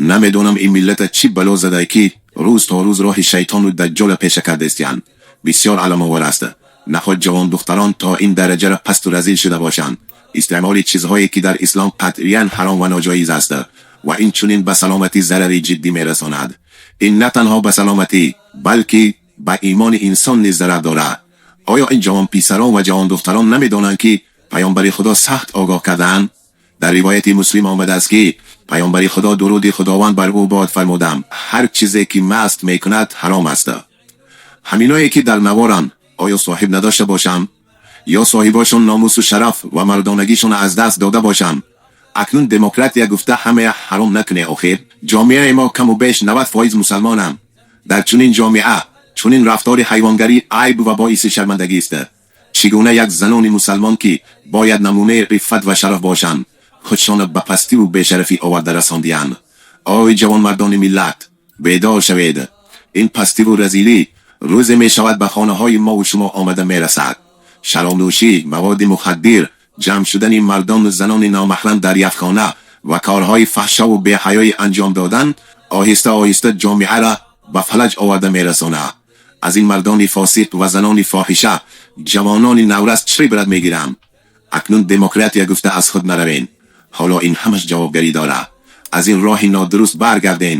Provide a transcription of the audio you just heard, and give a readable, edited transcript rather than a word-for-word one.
Намедонам, ин миллата чӣ бало задае, ки рӯз то рӯз роҳи шайтону даҷҷола пеша кардестиянд. Бисёр аламовар аст. Наход ҷавондухтарон то ин дараҷара пасту разил шуда бошанд. Истеъмоли чизҳое, ки дар ислом қатъиян ҳаром ва ноҷоиз аст ва инчунин ба саломатӣ зарари ҷиддӣ мерасонад. Ин на танҳо ба саломатӣ, балки ба имони инсон низ зарар дорад. Оё ин ҷавонписарон ва ҷавондухтарон намедонанд, ки паёмбари Худо сахт огоҳ кардаанд? Дар ривояти Муслим омадааст, ки паёмбари Худо, дуруди Худованд бар ӯ бод, фармуданд: «Ҳар чизе ки маст мекунад, ҳаром аст». Ҳаминое, ки дар наворанд, оё соҳиб надошта бошанд ё соҳибошон номусу шараф ва мардонагишон аз даст дода бошанд? Акнун демократия гуфта ҳамая ҳаром накуне. Охир ҷомеаи мо каму беш 90% мусалмонам. Дар чунин ҷомеа чунин рафтори ҳайвонгарӣ айб ва боиси шармандагист. Чӣ гуна як занони мусалмон, ки бояд намунаи иффат ва шараф бошанд, худшона ба пастиву бешарафӣ оварда расондиянд? Ой, ҷавонмардони миллат, бедор шавед! Ин пастиву разилӣ рӯзе мешавад, ба хонаҳои мову шумо омада мерасад. Шаробнӯшӣ, маводи мухаддир, ҷамъ шудани мардону занони номаҳрам дар як хона ва корҳои фаҳшову беҳаёӣ анҷом додан оҳиста оҳиста ҷомеаро ба фалаҷ оварда мерасонад. Аз ин мардони фосиқ ва занони фоҳиша ҷавонони наврас чӣ ибрат мегиранд? Акнун демократия гуфта аз худ наравен. Ҳоло ин ҳамаш ҷавобгарӣ дорад. Аз ин роҳи нодуруст баргарден.